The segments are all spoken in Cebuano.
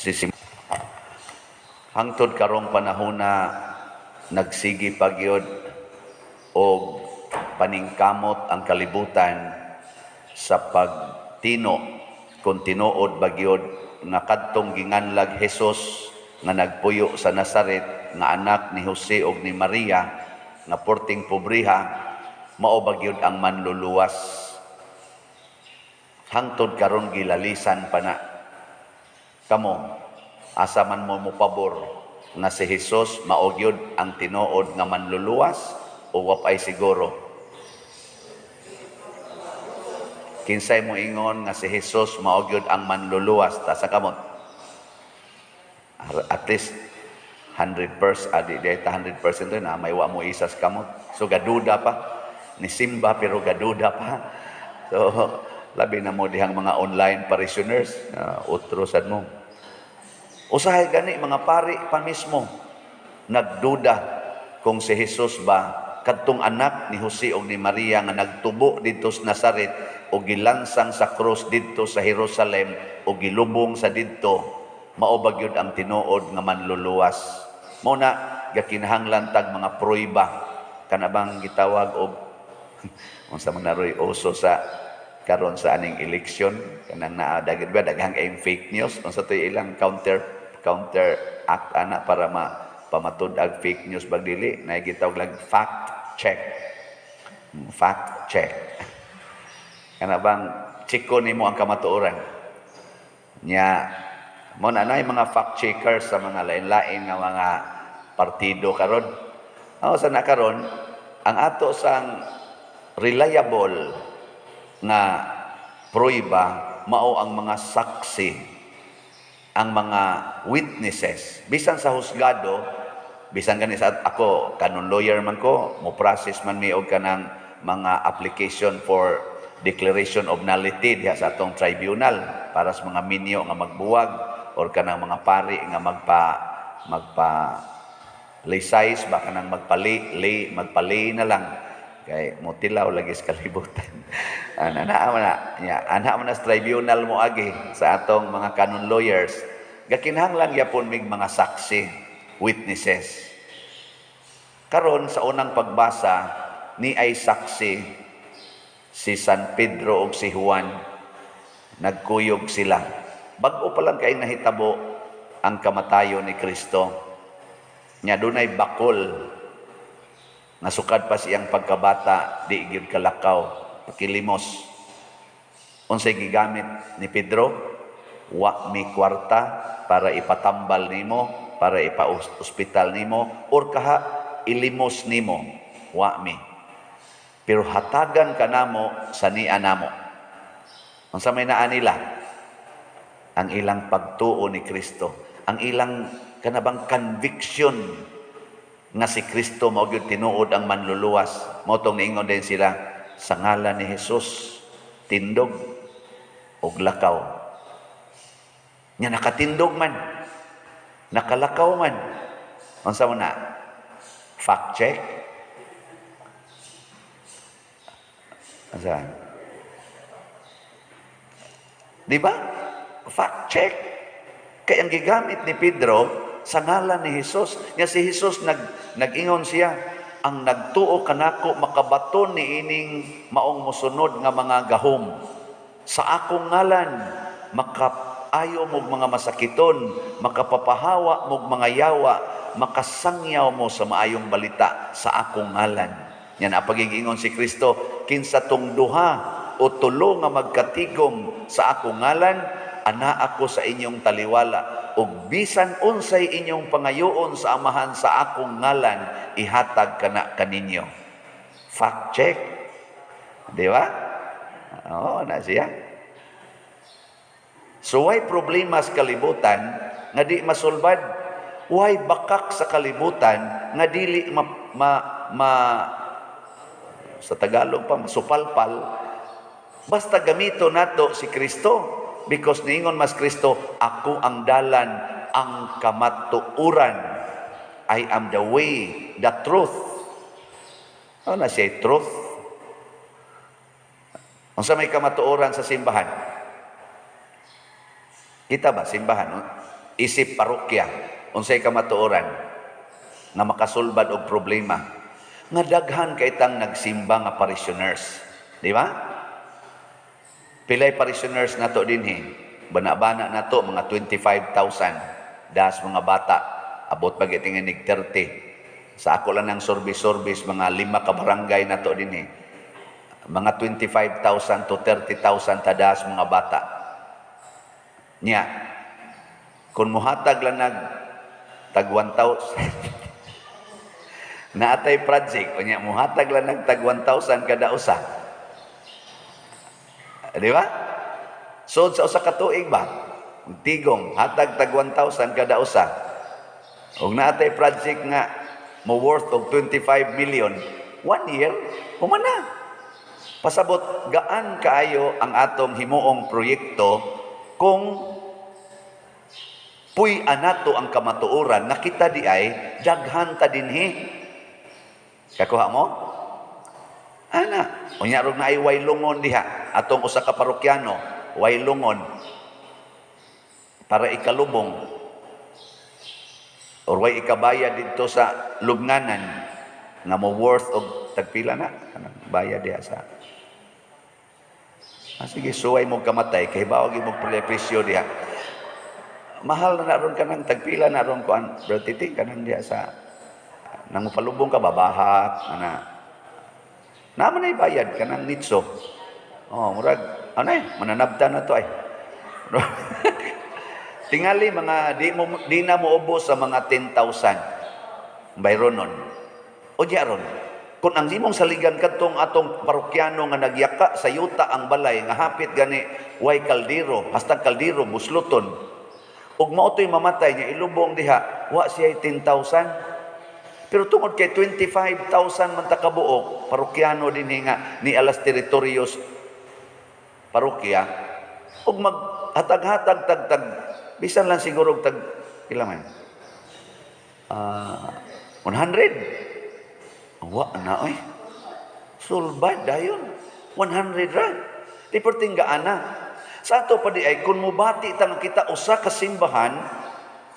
Si hangtod karong panahona, nagsigi pa gyud og paningkamot ang kalibutan sa pagtino kung tinuod ba gyud nga kadtong ginganlag Jesus nga nagpuyo sa Nazaret, nga anak ni Jose og ni Maria, nga porting pobriha, mao ba gyud ang Manluluwas. Hangtod karon gilalisan pa na. Kamo, asa man mo mopabor, nga si Jesus mao gyud ang tinuod nga Manluluwas o wa pay siguro? Kinsay mo ingon nga si Jesus mao gyud ang Manluluwas? Taas kamot. At least 100%, adi data 100% na may wa mo isas kamot. So gaduda pa ni simba, pero gaduda pa. So labi na mo dihang mga online parishioners, otro sad mo. Usahay gani mga pari pa mismo nagduda kung si Jesus ba, kadtong anak ni Jose og ni Maria nga nagtubo didto sa Nazaret o gilansang sa krus didto sa Jerusalem o gilubong sa didto, mao ba gyud ang tinuod nga Manluluwas. Mao na gakinahanglan tag mga pruweba, kana bang gitawag og unsa man naroy uso sa karon sa aning election, kanang naa dagit ba daghang kayong fake news? Unsa toy ilang counter counter act ana para ma pamatud-ag fake news bag dili na gitawag lang fact check? Fact check, kana bang chiko nimo ang kamatuoran nya. Mo na nay mga fact checkers sa mga lain-lain nga mga partido karon. Aw sa na karon, ang ato sang reliable nga pruweba mao ang mga saksi, ang mga witnesses. Bisan sa husgado, bisan gani sa ako, canon lawyer man ko, mo process man mi og kanang mga application for declaration of nullity diha sa atong tribunal para sa mga minyo nga magbuwag or kanang mga pari nga magpa magpa lay ba, kanang magpali lay, magpali na lang kay motilaw lagi sa kalibutan. Ana na man na nya, ana man na sa tribunal mo agi sa atong mga canon lawyers, gakinahanglan gyapon mig mga saksi, witnesses. Karon sa unang pagbasa ni ay saksi si San Pedro ug si Juan. Nagkuyog sila, bag-o pa lang kay nahitabo ang kamatayon ni Kristo nya. Dunay bakol nga sukad pa siyang pagkabata di gyud kalakaw, pakilimos. Unsay gigamit ni Pedro? "Wa mi kwarta para ipatambal nimo, para ipa-ospital nimo or kaha ilimos nimo. Wa mi, pero hatagan ka namo sa niya namo." Unsa may naa nila? Ang ilang pagtuo ni Kristo, ang ilang kanabang conviction nga si Kristo mao gyud tinuod ang Manluluwas. Mao tong niingon din sila, "Sa ngalan ni Jesus, tindog og lakaw." Nya nakatindog man, nakalakaw man. Unsa man na? Fact check? Unsa? Di ba? Fact check. Kay ang gigamit ni Pedro, sa ngalan ni Jesus. Nya si Jesus nag-ingon siya, "Ang nagtuo kanako makabaton ni ining maong mosunod nga mga gahom. Sa akong ngalan makaayo mog mga masakiton, makapapahawa mog mga yawa, makasangyaw mo sa maayong balita sa akong ngalan." Yan ang pagigingon si Kristo, "Kinsa tong duha o tulo nga magkatigom sa akong ngalan, ana ako sa inyong taliwala, ug bisan unsay inyong pangayoon sa Amahan sa akong ngalan, ihatag kana kaninyo." Fact check. Di ba? Oo, na siya. So why problema sa kalibutan nga di masulbad? Why bakak sa kalibutan nga dili ma sa Tagalog pa, masupalpal? Basta gamito nato si Kristo, because niingon mas Kristo, "Ako ang dalan, ang kamatuoran. I am the way, the truth." Ano na siya truth? Unsa may kamatuoran sa simbahan? Kita ba simbahan? No? Isip parokya, unsay kamatuoran nga makasulbad og problema nga daghan kay tang nagsimba nga parishioners, di ba? Pilay parishioners nato dinhi? Bana-bana nato mga 25,000 das mga bata, abot pag itinginig 30. Sa ako lang ng service-service, mga lima ka barangay nato dinhi. Mga 25,000 to 30,000 tadas mga bata. Nya, kung muhatag lang nag tag 1,000 naatay project, unya muhatag lang nag tag 1,000 kada usa. Di ba? So sa usa ka tuig ba? Tigom, hatag tag 1,000 kada usa. Ug naatay project nga mo worth og 25 million, one year, human na. Pasabot, gaan kaayo ang atong himuong proyekto kung puy anato ang kamatuoran nga kita di ay daghan ta dinhi. Kakuha mo? Ana, unya rog naay waylungon diha atong usa ka parokyano, waylungon para ikalubong or way ikabayad didto sa lubnganan nga mo worth og tagpila na kanang bayad diha sa. Ah, sige, suway mo kamatay kay bawo gyud mo presyo diha. Mahal na ron kanang tagpila na ron kuan, bro Titi, kanang diha sa nang palubong ka babahat ana. Naman ay bayad kanang nitso. Oh, murag ano eh, mananabta na to ay. Tingali mga di mo di na mo ubos sa mga 10,000. Bayronon. O di aron. Kung ang imong saligan kadtong atong parokyano nga nagyaka sa yuta ang balay nga hapit gani way kaldero, hastang kaldero busluton. Ug mao to'y mamatay niya ilubong diha, wa siya 10,000. Pero tungod kay 25,000 man ta kabuok parokyano dinhi nga ni alas teritoryos parokya ug maghatag-hatag tag tag bisan lang siguro og tag pila man? 100. Wa na oy. Sulbad dayon. 100 ra. Di pertinggaan na. Sa ato pa di ay kung mubati ta nga kita usa ka simbahan,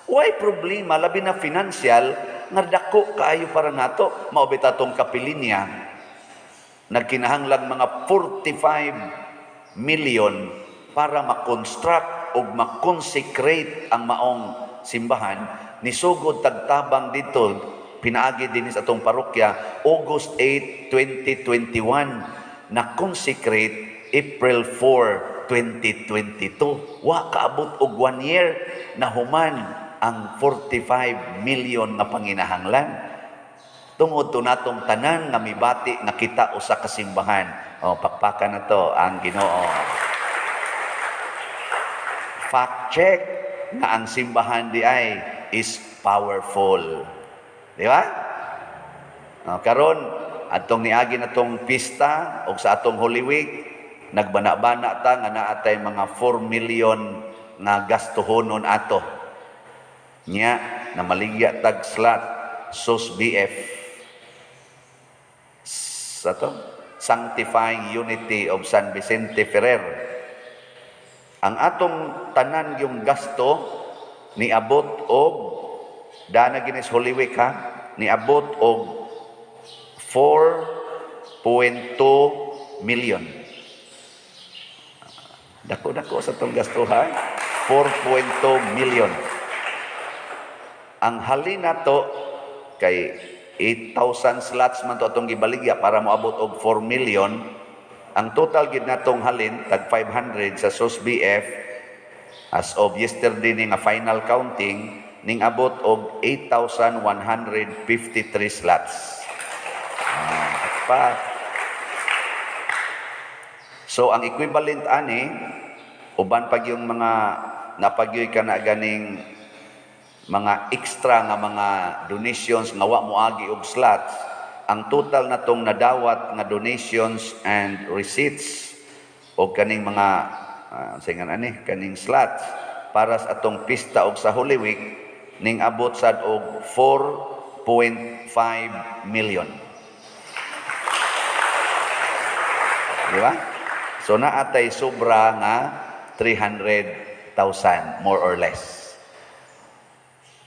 way problema labi na financial nga dako kaayo para nato. Mao bitaw atong kapilinya nagkinahanglag mga 45 million para makonstruct o makonsecrate ang maong simbahan. Nisugod tagtabang dito pinaagi din sa atong parokya August 8, 2021, na consecrate April 4, 2022. Wa kaabot og one year na human ang 45 million nga panginahanglan. Tungod to natong tanan nga mibati nga kita usa ka simbahan. O, pakpakan na to ang Ginoo. Fact check nga ang simbahan di ay is powerful. Di ba? O, karon atong niagi na tong pista og sa atong Holy Week, nagbana-bana ta nga naa tay mga 4 million nga gastuhonon ato. Nya namaligya tag slot SOS BF sa to Sanctifying Unity of San Vicente Ferrer. Ang atong tanan yung gasto niabot og dana ginis Holy Week ha, niabot og 4.2 million. Dako-dako sa tong gasto ha. 4.2 million. Ang halin nato kay 8,000 slots man to atong gibaligya para moabot og 4 million. Ang total gid natong halin tag 500 sa SOS BF as of yesterday ni nga final counting ning abot og 8,153 slots. Pa. So ang equivalent ani uban pag yung mga napagyoy ka na ganing mga extra nga mga donations nga wa moagi og slots, ang total natong nadawat nga donations and receipts og kaning mga uh, ani kaning slots para sa atong pista og sa Holy Week ning abot sad og 4.5 million. Di ba? So naatay sobra nga 300,000 more or less.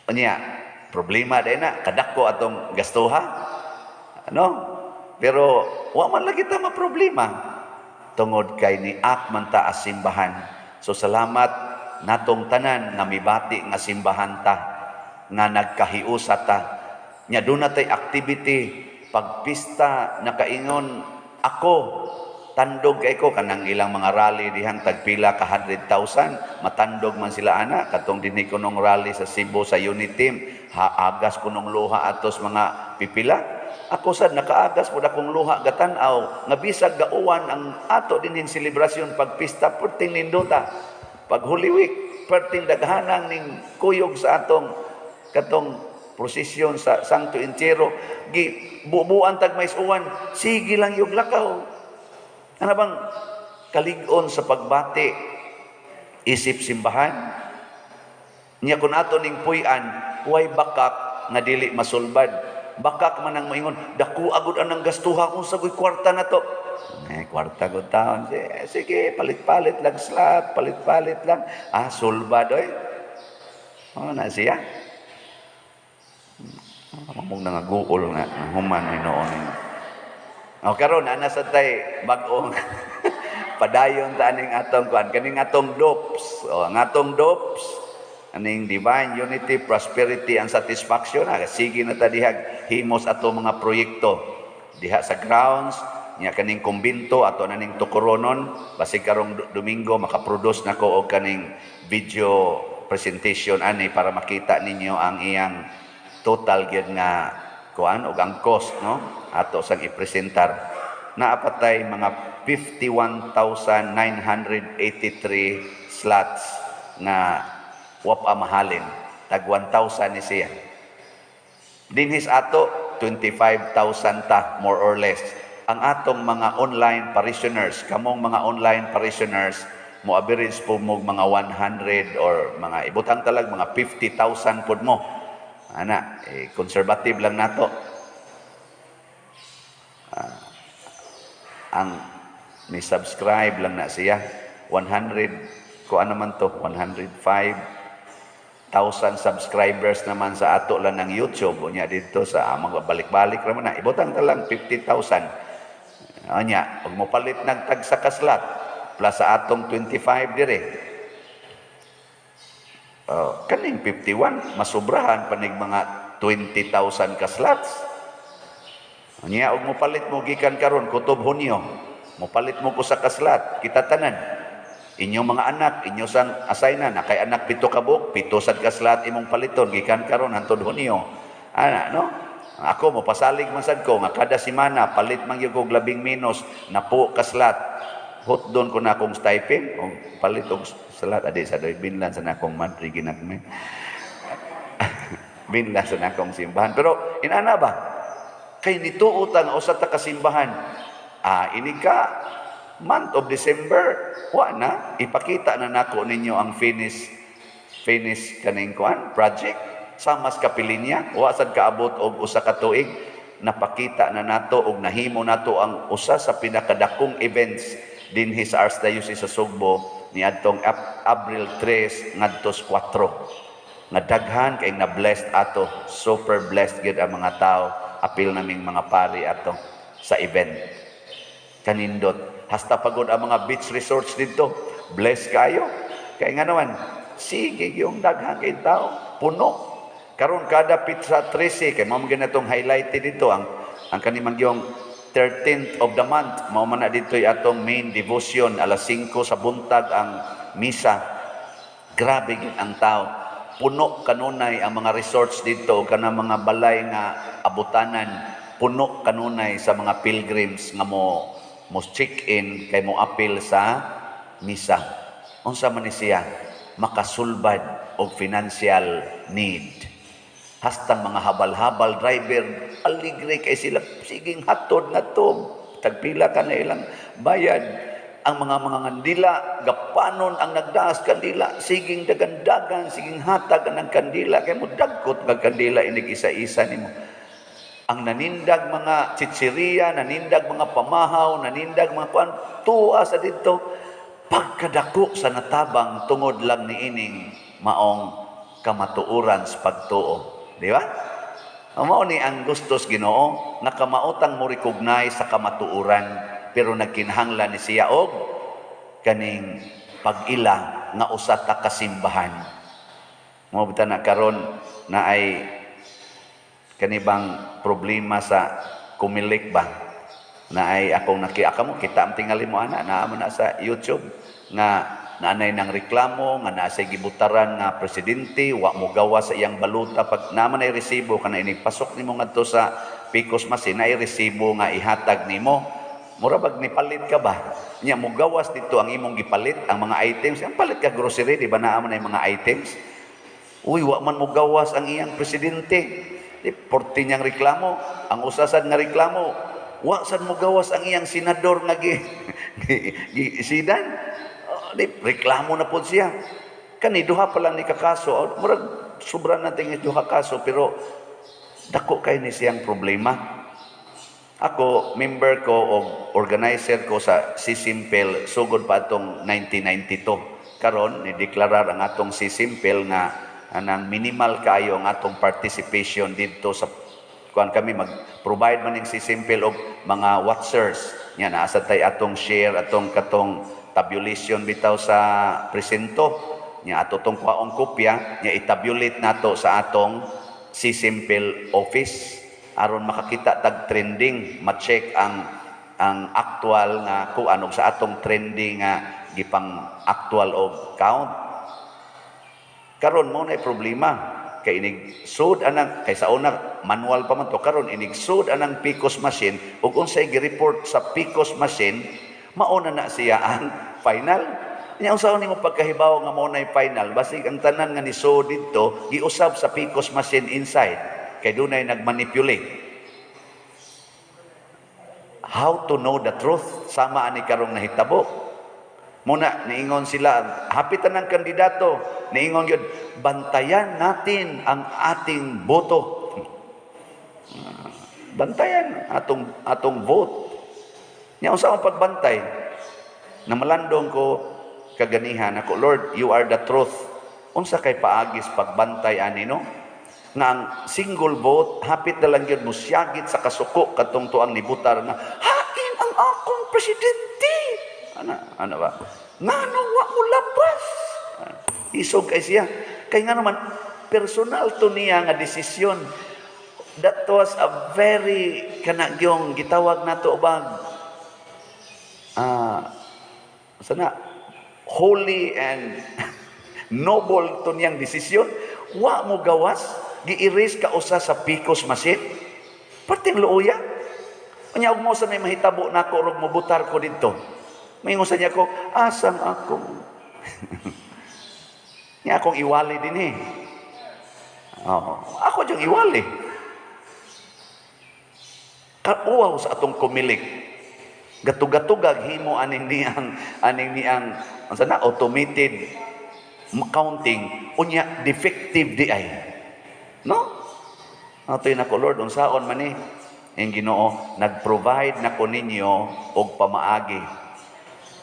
Unya, problema din na kadako atong gastuha. Ano? Pero wa man lagi ta maproblema tungod kay ni ak man ta as simbahan. So salamat natong tanan nga mibati nga simbahan ta, nga nagkahiusa ta. Nya duna tay activity pagpista, nakaingon ako tandog kay ko kanang ilang mga rally dihang tagpila ka 100,000, matandog man sila ana. Katong dinhi kunong rally sa Cebu sa Uniteam, haagas kunong luha atos mga pipila. Ako sad nakaagas pud akong luha, gatan-aw nga bisag gauwan ang ato dinhing selebrasyon pagpista, perting nindota. Pag Holy Week, perting daghanang ning kuyog sa atong katong prosesyon sa Santo Entierro. Gi bubuan tag mais uwan, sige lang yung lakaw. Ano bang kalig-on sa pagbati isip simbahan? Nya kung ato ning puy-an, way bakak nga dili masulbad. Bakak man ang moingon, "Dako agud anang gastuha, unsa goy kwarta na to?" Eh, kwarta gud taon. Sige, palit-palit lang slot, palit-palit lang. Ah, sulbad oy. Oh, na siya. Mamong nangaguol nga human ni noon. O karon ana sa tay bag-ong padayon ta aning atong kuan, kaning atong DOPS. O ang atong DOPS aning Divine Unity, Prosperity and Satisfaction na sige na ta dihag himos ato mga proyekto diha sa grounds nya kaning kumbinto ato na ning tukoronon. Basig karong Domingo makaproduce na ko og kaning video presentation ani para makita ninyo ang iyang total gyud nga kuan og ang cost, no? Ato sang ipresentar naa patay mga 51,983 slots nga wa pa mahalin. Tag 1,000 ni siya. Dinhis ato 25,000 ta, more or less. Ang atong mga online parishioners, kamong mga online parishioners, mo average po mo mga 100 or mga ibutang talag mga 50,000 pod mo. Ana, eh, conservative lang nato. Ang ni subscribe lang na siya 100 ko ano man to, 105,000 subscribers naman sa ato lang ng YouTube. Unya dito sa amang balik-balik ra man na, ibutang ta lang 50,000. Unya ug mopalit nagtag sa ka-slot plus sa atong 25 dire. Oh, kaning 51 masubrahan panig mga 20,000 ka slots. Unya og mopalit mo gikan karon kutob Hunyo, mopalit mo ko sa ka-slot, kita tanan. Inyong mga anak, inyo sang asayna na kay anak pito ka buok, pito sad ka slot imong paliton gikan karon hantod Hunyo. Ana, no? Ako mo pasalig man sad ko nga kada semana palit man gyud kog labing menos napo ka slot. Hotdon ko na akong stipend og palit og slot adi sa doy binlan sa nakong madre ginagmay. Binlan sa nakong simbahan. Pero inana ba? Kay nituo ta nga usa ta ka simbahan. Ah, ini ka month of December, wa na ipakita na nako ninyo ang finish kaning kuan project sa mas kapilinya. Wa sad kaabot og usa ka tuig, napakita na nato og nahimo nato ang usa sa pinakadakong events dinhi sa Archdiocese sa Sugbo niadtong Abril 3 ngadto 4, nga daghan kay na blessed ato. Super blessed gyud ang mga tao, apil naming mga pari ato sa event. Kanindot, hasta pagod ang mga beach resorts dito, bless kayo kay nga naman sige yung daghan kay tao, puno. Karon kada petsa 13 kay mao man ginatong highlighted dito ang kanimang yung 13th of the month, mao man na dito atong main devotion, alas 5 sa buntag ang misa. Grabe gyud ang tao, puno kanunay ang mga resorts dito, kanang mga balay nga abutanan, puno kanunay sa mga pilgrims nga mo mo check-in kay mo apil sa misa. Unsa man ni siya? Makasulbad og financial need. Hastang mga habal-habal driver, aligre kay sila, siging hatod nga to, tagpila ka na ilang bayad. Ang mga ngandila, gapanon ang nagdaas kandila, siging dagandagan, siging hatag ang kandila, kay mo dagkot nga kandila inig isa-isa nimo. Ang nanindag mga chichiriya, nanindag mga pamahaw, nanindag mga kuan, tuwa sa dito, pagkadako sa natabang tungod lang ni ining maong Kamatuoran sa pagtuo. Di ba? Mao ni ang gustos Ginoo nga kamaotang mo recognize sa kamatuoran, pero nagkinahanglan ni siya og kaning pag-ila nga usa ta ka simbahan. Mao bitaw na karon na ay kanibang problema sa Comelec ba na ay akong nakiaka mo kita ang tingali mo ana naa mo na sa YouTube nga naanay ng reklamo nga naa say gibutaran nga presidente, wa mo gawa sa iyang baluta. Pag naman ay resibo kana, inig pasok nimo ngadto sa PCOS machine, na resibo nga ihatag nimo, mura bag nipalit ka ba nya, mo gawas dito ang imong gipalit, ang mga items. Ang palit ka grocery, di ba, naa man ay mga items? Uy, wa man mo gawas ang iyang presidente. Di porti niyang reklamo. Ang usasad nga reklamo, wa sad mo gawas ang iyang senador nga gi sidan. Oh, di reklamo na pod siya. Kani duha pa lang ni kakaso, oh, murag sobra natin duha kaso, pero dako kay ni siyang problema. Ako, member ko o organizer ko sa Sisimpel sugod pa atong 1992. Karon ni deklarar ang atong Sisimpel nga anang minimal kayo ang atong participation didto sa kuan. Kami mag-provide man ning Sisimpel og mga watchers. Nya naa sa tay atong share, atong katong tabulation bitaw sa presinto. Nya ato tong kuhaong kopya, nya itabulate nato sa atong Sisimpel office aron makakita tag trending, ma-check ang actual nga kuan og sa atong trending nga gipang actual og count. Karon mo na problema kay inig sud anang, kay sa una manual pa man to, karon inig sud anang PCOS machine ug unsay gi-report sa PCOS machine, mao na na siya ang final. Nya unsa nimo pagkahibaw nga mao na final? Basig ang tanan nga nisud didto giusab sa PCOS machine inside kay dunay nagmanipulate. How to know the truth sama ani karong nahitabo? Muna niingon sila, hapit ng kandidato, niingon yun, "Bantayan natin ang ating boto." Bantayan atong vote. Nya unsa ang pagbantay? Namalandong ko kaganihan ako, "Lord, you are the truth. Unsa kay paagis pagbantay ani, no?" Nga ang single vote, hapit na lang yun musyagit sa kasuko katong tuang nibutar nga hain ang akong presidente. Ana, ano ba? Ngano wa mo labas? Ah, isog kay siya. Kay nga naman, personal to niya nga desisyon. That was a very kanagyong gitawag nato bag sana holy and noble to niyang desisyon. Wa mo gawas, gi-erase ka usa sa PCOS machine. Perting luoya. Unya ug mo sa may mahitabo nako rog mobutar ko didto. Maingon sa niya ko, asang ako? Nya akong iwali din eh. Oh, ako yung iwali. Kauwaw sa atong Comelec. Gatugatugag himo aning niyang unsa na, automated counting, unya defective di ay. No? Atoy nako, "Lord, unsaon man ni?" Ang Ginoo, nag-provide na ko ninyo og pamaagi.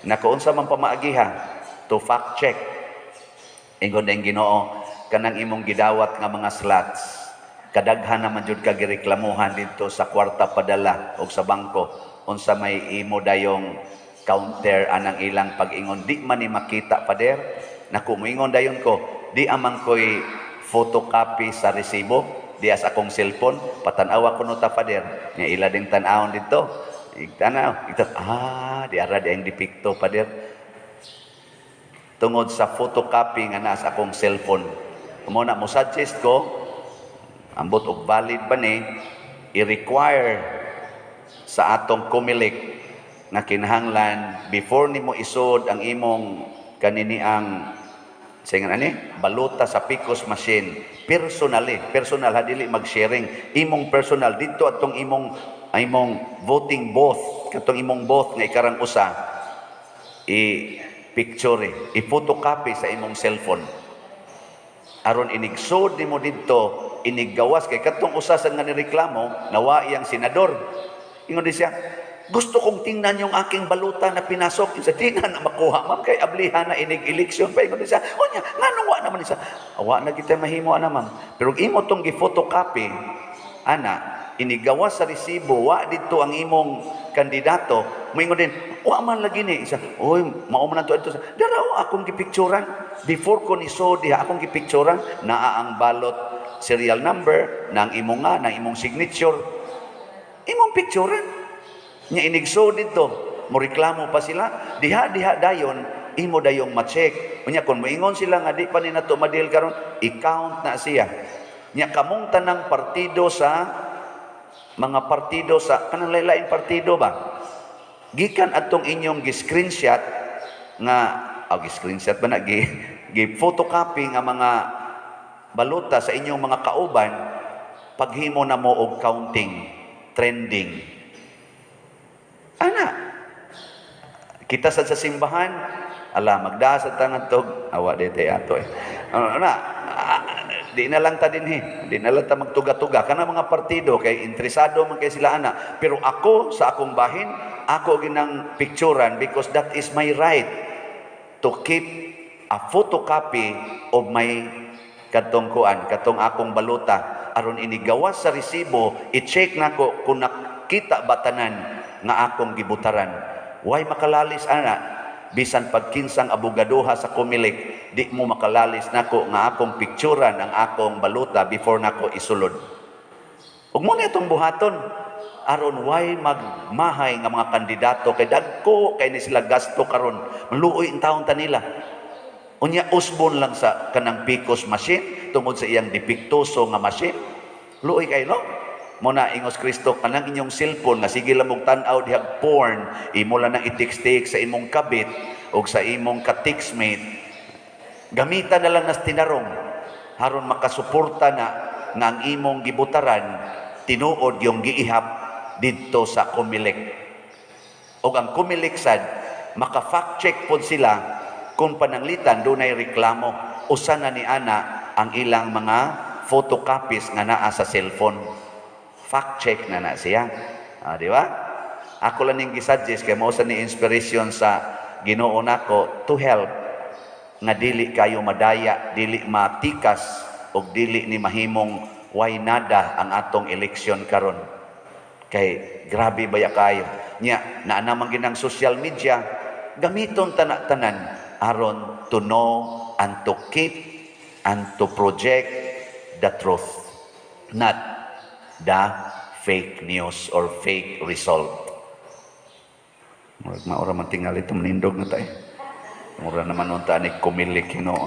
Nako, unsa man pamaagi ha? To fact check. Ingon ang Ginoo, kanang imong gidawat nga mga slots, kadaghan naman jud ka gireklamuhan didto sa kwarta padala og sa bangko. Unsa may imo dayong counter anang ilang pag-ingon di man ni makita, Pader? Naku, moingon dayon ko, di amang ko'y photocopy sa resibo diya sa akong cellphone, patanawa ko no ta, Pader. Nya ila ding tan-awon didto. Igtanaw, ito, di ara di ang depekto, Pader. Tungod sa photocopy nga naa sa akong cellphone. Mo na mo suggest ko, ambot og valid ba ni, i-require sa atong Comelec nga kinahanglan before nimo isod ang imong kaniniang singan ani baluta sa PCOS machine, personally, personal ha, dili mag-sharing, imong personal didto atong imong voting booth, katong imong booth nga ikarang usa, i picture, i photocopy sa imong cellphone aron inigsod nimo didto iniggawas, kay katong usa sa nga nireklamo nawa iyang senador. Ingon di siya, Gusto kong tingnan yung aking baluta na pinasok. Sa di na na makuha, ma'am, kay ablihan na inig election pa. Ingon siya, "Unya, nganong wa naman siya?" "Wa na kita mahimo ana, ma'am." Pero imo tong gi-photocopy, ana, inigawas sa resibo, wa dito ang imong kandidato, moingon din, "Wa man lagi ni." Isa, "Oy, mao man to adto." "Dara akong gipicturan. Before ko ni so diha akong gipicturan, naa ang ballot serial number, nang imong nga, nang imong signature. Imong picturan." Nya inigso dito, mo reklamo pa sila, diha diha dayon, imo dayong ma-check. Unya kung moingon sila nga di pa ni nato ma-deal karon, i-count na siya. Nya kamong tanang partido sa mga partido sa kanang lain partido ba? Gikan atong inyong gi-screenshot nga oh, gi-screenshot ba na, gi gi photocopy nga mga baluta sa inyong mga kauban, paghimo na mo og counting trending. Ana, kita sad sa simbahan, ala magda sa tangan tog awa di tay ato eh. Ano na, di na lang ta dinhi, di na lang ta magtuga-tuga kana mga partido kay interesado man kay sila ana. Pero ako sa akong bahin, ako ginang picturean because that is my right to keep a photocopy of my kadtong kuan, katong akong baluta aron inigawas sa resibo, i-check nako kung nakita ba tanan nga akong gibutaran. Way makalalis ana, bisan pagkinsang abogadoha sa Comelec, di mo makalalis nako nga akong picturean ang akong baluta before nako isulod. Ug mo na itong buhaton aron way magmahay nga mga kandidato kay dagko kay ni sila gasto karon. Maluoy ang taon ta nila. Unya usbon lang sa kanang PCOS machine tungod sa iyang depektuso nga machine. Luoy kay, no? Mo na ingos Kristo, kanang inyong cellphone nga sige lang mong tan-aw dihag porn, imo lang nang i-text sa imong kabit o sa imong ka-textmate. Gamitan na lang nas tinarong aron makasuporta na nga ang imong gibutaran tinuod yung giihap didto sa Comelec. Og ang Comelec sad maka-fact check pod sila kung pananglitan dunay reklamo, usa na ni ana ang ilang mga photocopies nga naa sa cellphone. Fact check na na siya. Ah, di ba? Ako lang ning gisuggest kay mao sa ni inspiration sa Ginoo nako to help nga dili kayo madaya, dili matikas og dili ni mahimong way nada ang atong eleksyon karon. Kay grabe baya kayo. Nya, naa naman ginang social media, gamiton tana-tanan aron to know and to keep and to project the truth, not the fake news or fake result. Murag maura man tingali ito, manindog na tayo. Mura naman unta ni Comelec hinuon.